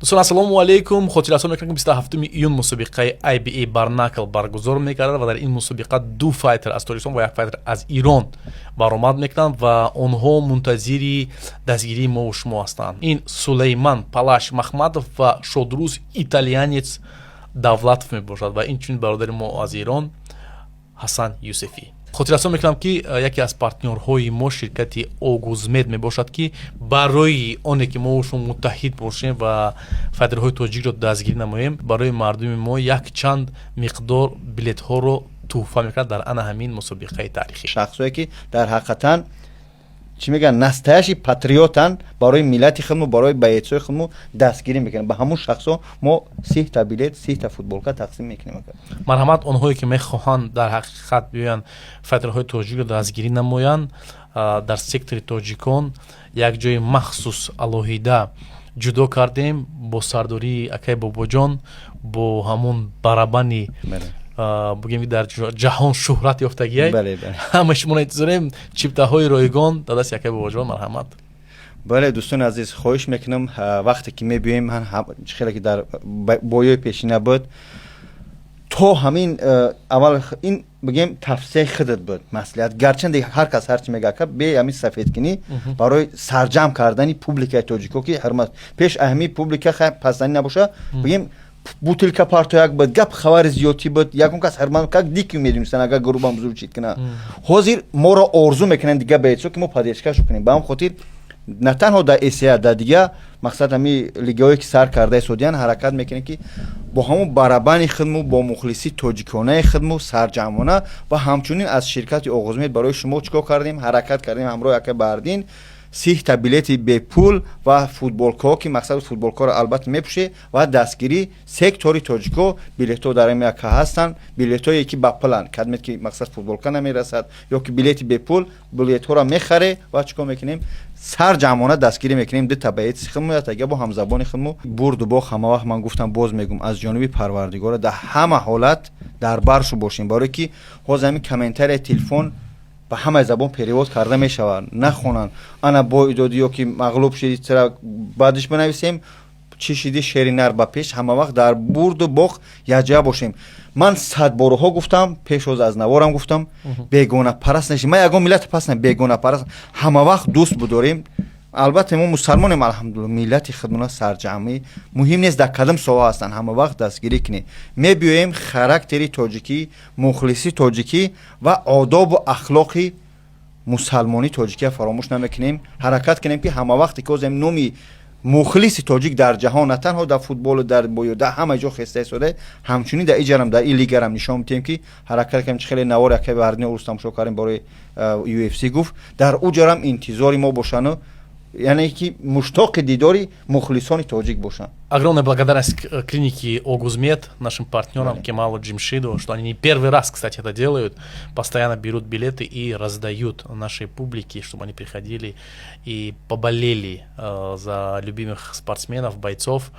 Дӯстон, ассалому алайкум. Хотиррасон мекунам, ки 27 июн мусобиқаи IBA Bare Knuckle баргузор мегардад ва дар ин мусобиқа ду файтер аз Тоҷикистон ва як файтер аз Ирон баромад мекунанд ва онҳо мунтазири дастгирии мову шумо ҳастанд. Ин Сулейман Палаш Махмадов ва Шодрӯз Италиянец Давлатов мебошад ва инчунин бародари мо аз Ирон Ҳасан Юсефӣ. Хотиррасон мекунам, ки яке аз партнёрҳои мо ширкати Огузмед мебошад, ки барои оне ки мо шумо муттаҳид бошем ва файтерҳои тоҷикро дастгирӣ намоем, барои мардуми мо якчанд миқдор билетҳоро туҳфа мекунад дар ана ҳамин мусобиқаи таърихӣ. Шахсое ки дар ҳақиқатан, чӣ мегӯянд, настоящий патриотан, барои миллати худмо, барои боецои худмо дастгирӣ мекунем, ба ҳамун шахсо мо 30-та билет, 30-та футболка тақсим мекунем. Марҳамат, онҳое ки мехоҳанд дар ҳақиқат биёянд, файтерҳои тоҷикро дастгирӣ намоянд, дар сектори тоҷикон як ҷои махсус алоҳида ҷудо кардем бо сардории акай Бобоҷон, бо ҳамун барабани, бигем, ки дар ҷаҳон шӯҳрат ёфтагиай. Ҳама шуморо интизорем. Чиптаҳои ройгон дар дасти акай Бобоҷон, марҳамат. Бале, дӯстони азиз, хоҳиш мекунам, вақте ки мебиёем, хеле ки дар боёи пешина буд, то ҳамин аввал ин, бигем, тавсияи худат буд, маслиҳат, гарчанде ҳар кас ҳарчи мега, ака, бе ҳамин сафедкунӣ, барои сарҷамъ кардани публикаи тоҷико, ки ҳурмат пеш аҳами публика пасданӣ набоша, бигем, бутылка партояк буд, гап хабари зиёдтӣ буд, ягон кас ҳурмат как дикий медонистан, агар грубо звучит кунад. Ҳозир моро орзу мекунанд дига боецо, ки мо поддержкашу кунем. Ба ҳам хотир на танҳо дар СА, дар дига, мақсад, ҳами лигаҳое ки сар карда истодиян, ҳаракат мекунем, ки бо ҳамун барабани худму, бо мухлисӣ тоҷиконаи худму сарҷамъона. Ва ҳамчунин аз ширкати Оғозмед барои шумо чӣ кор кардем, ҳаракат кардем ҳамроҳи акай Баҳрдин, 30-та билети бепул ва футболкаҳо, ки мақсади футболкаро албатта мепӯше, ва дастгирӣ сектори тоҷико. Билетҳо дар ин яка ҳастанд, билетҳое ки ба пуланд, кадмет ки мақсад футболка намерасад ё ки билети бепул, билетҳоро мехаре. Ва чӣ кор мекунем? Сар ҷамъона дастгирӣ мекунем дута боеци худмо, ятага бо ҳамзабони худмо. Бурду бох ҳама вақт ман гуфтам, боз мегум, аз ҷониби Парвардигора дар ҳама ҳолат дар баршу бошем, барое ки ҳозир ҳамин комментария телефон ба ҳамаи забон перевод карда мешавад. Нахонанд, ана бой додӣ ё ки мағлуб шудӣ, чара баъдиш бинависем, чӣ шидӣ, шери нар ба пеш. Ҳама вақт дар бурду бох якҷоя бошем. Ман садбораҳо гуфтам, пешоз аз наворам гуфтам, бегонапараст нешем. Ман ягон миллати паст не, бегонапараст, ҳама вақт дӯст будорем. Албатта, мо мусалмонем, алҳамдулилла. Миллати худмона сарҷамъӣ, муҳим нест дар кадом соҳа ҳастанд, ҳама вақт дастгирӣ кунем. Мебиёем, характери тоҷикӣ, мухлиси тоҷикӣ ва одобу ахлоқи мусалмонӣ тоҷикия фаромӯш намекунем. Ҳаракат кунем, ки ҳама вақте ки озем, номи мухлиси тоҷик дар ҷаҳон, на танҳо дар футболу дар бою, дар ҳама ҷо хеста истода, ҳамчунин дар иҷарам, дар ин лигарам нишон медиҳем, ки ҳаракат кунем. Чи хеле навор якаи Баҳриддини урус тамошо кардем, барои UFC гуфт, дар ӯ ҷарам интизори мо бошану, яъне ки муштоқи дидори мухлисони тоҷик бошанд. Огромная благодарность клинике Огузмед, нашим партнерам Кемалу Джимшиду, что они не первый раз, кстати, это делают, постоянно берут билеты и раздают нашей публике, чтобы они приходили и поболели за любимых спортсменов, бойцов.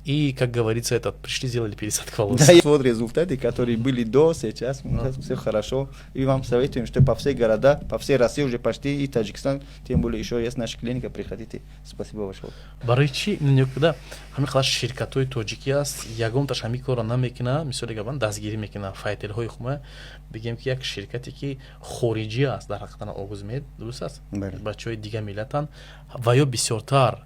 И, как говорится, этот, пришли, сделали пересадку волос. Да, вот результаты, которые были до, сейчас, у нас все хорошо. И вам советуем, что по всей города, по всей России уже почти, и Таджикистан, тем более еще есть наша клиника, приходите. Спасибо большое. Барои чӣ никуда ҳамин қадар ширкатҳои тоҷикӣ аст, ягонташ ҳамин корро намекунад? Мисоли гапан, дастгирӣ мекунад файтерҳои хума. Бигем, ки як ширкате ки хориҷӣ аст, дар ҳақиқатан Огузмед, дуруст аст, бачаҳои дигар миллатанд ва ё бисёртар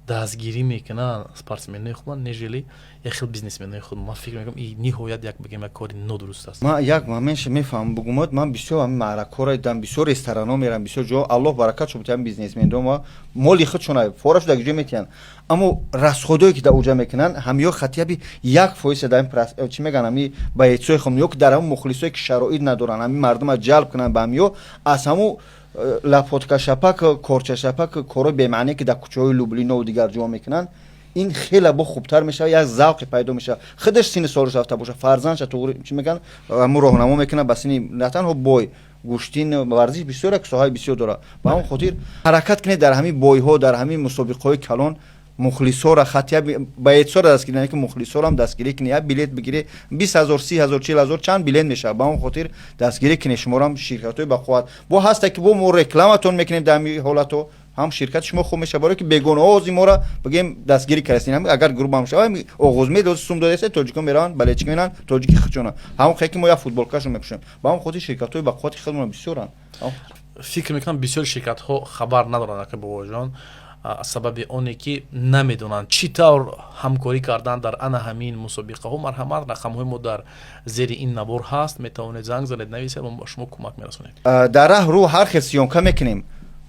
дастгирӣ мекунанд спортсменои худ, нежели як хел бизнесменои худ. Ман фикр мекунам, и ниҳоят як, бигем, як кори нодуруст аст. Ман як моментша мефаҳмам, бугумод. Ман бисёр ҳамин маъракҳоро дидам, бисёр ресторанҳо мерам, бисёр ҷо, Аллоҳ баракат шуд, ҳамин бизнесмендо моли худшона фора шуда ҷо метиҳанд, аммо расходое ки дар уҷа мекунанд, ҳамиё хатияби 1% дар чӣ мегӯянд, ҳами боецои хом ё ки дар ҳамн мухлисое ки шароит надоранд, ҳамин мардума ҷалб кунанд, ба ҳамиё аз ҳамун лапоткашапак, корчашапак, корҳои бемаъне, ки дар кӯчаҳои Люблинову дигар ҷо мекунанд, ин хеле бо хубтар мешавад, як завқе пайдо мешавад. Худаш синни солаш рафта боша, фарзандша туғри, чӣ мегӯянд, ҳамун роҳнамо мекунад ба синни, на танҳо бой, гӯштин, варзиш бисёр як соҳаи бисёр дорад. Ба ҳамон хотир ҳаракат кунед, дар ҳамин бойҳо, дар ҳамин мусобиқаҳои калон мухлисора, хатия боецора дастгирӣ на, ки мухлисорам дастгирӣ кунед. Як билет бигирӣ, 20 000, 30 000, 40 000, чанд билет мешавад. Ба он хотир дастгирӣ кунед. Шуморам ширкатҳои бақувват бо ҳаста, ки бо мо рекламатон мекунем. Дар ҳамин ҳолато Ҳам ширкати шумо хуб мешавад, барое ки бегонаҳо ози моро, бигем, дастгирӣ кардастин. Агар грубо шава, оғоз медод, сум додаста, тоҷикон мераванд, болельщик менанд, тоҷики хичона ҳамон хе ки мо як футболкашон мепӯшем. Ба ҳамон хотир ширкатҳои ба қуввати худмон бисёранд. Фикр мекунам, бисёри ширкатҳо хабар надоранд, ака Бобоҷон, аз сабаби оне ки намедонанд, чӣ тавр ҳамкорӣ кардан дар ана ҳамин мусобиқаҳо. Марҳамат, рақамҳои мо дар зери ин навор ҳаст, метавонед занг занед, нависед, мо ба шумо кӯмак мерасонем. Дар раҳ рӯ ҳар хел съёмка мекунем.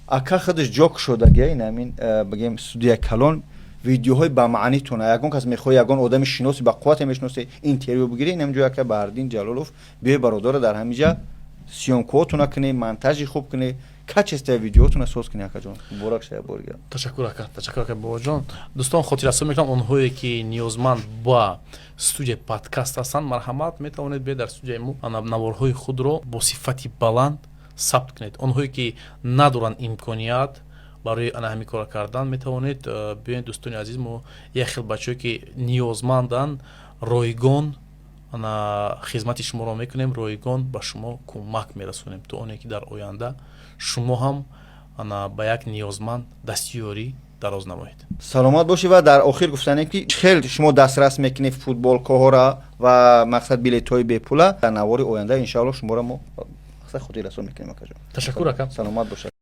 Ака худаш ҷо кушодагия, ин ҳамин, бигем, студия калон. Видеоҳои ба маънитона, ягон кас мехоҳи, ягон одами шиноси ба қуввате мешиносе, интервю бигирӣ, ин ҳамин ҷо ака Баҳриддин Ҷалолов биёй, бародара, дар ҳамин ҷа съёмкаотона кунӣ, монтажи хуб кунӣ, качество видеотона соз кунӣ. Акаҷон, муборак шава борга. Ташаккур, ака, ташаккур, ака Бобоҷон. Дӯстон, хотиррасон мекунам, онҳое ки ниёзманд ба студияи подкаст ҳастанд, марҳамат, метавонед биёед, дар студияи мо наворҳои худро бо сифати баланд сабт кунед. Онҳое ки надоранд имконият барои ана ҳамин кора кардан, метавонед биёед, дӯстони азиз. Мо як хел бачаҳое ки ниёзманданд, ройгон ана хизмати шуморо мекунем, ройгон ба шумо кӯмак мерасонем, то оне ки дар оянда шумо ҳам ана ба як ниёзманд дастёрӣ дароз намоед. Саломат бошӣ. Ва дар охир гуфтанем, ки хел шумо дастрас мекунед футболкаҳоро ва, мақсад, билетҳои бепула. Дар навори оянда, иншоалло, шуморо мо, мақсад, хотиррасон мекунем, акаҷон. Ташаккур, ака. Саломат бошад.